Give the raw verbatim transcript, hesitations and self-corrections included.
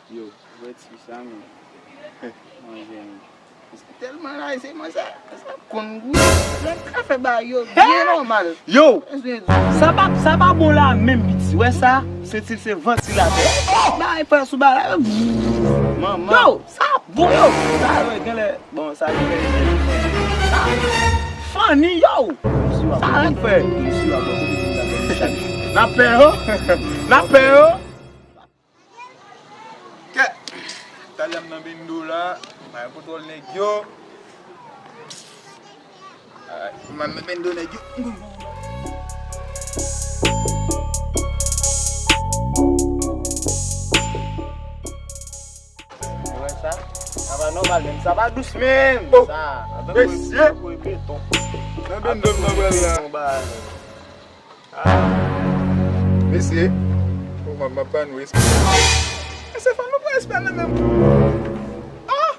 Yo, wè ti sa, men. Manje, men. Tèlman la, se mwen sa, sa konn gou. Lè ka fè bagay yo byen nòmal. Yo! Sa pa, sa pa bon la menm, piti. Wè sa? Senti l se vantilatè. Bagay fè sou bagay la. Manman. Yo! Sa bon, yo! Sa yo genlè, bon, sa genlè. Sa funny, yo! Sa ap fè. N ap pè yo. N ap pè yo. Kè. Talè m nan bendo la. Mwen kontwòl nèg yo. Alright. Mwen nan bendo nèg yo. Ou wè sa? Sa pa nòmal menm. Sa pa dous menm. Oh, sa. Mesye. Nan bendo m nan pral la. Ah. Mesye. Oh, m ap ban nou respè. Mesye, fò nou pran respè nan menm. Ah!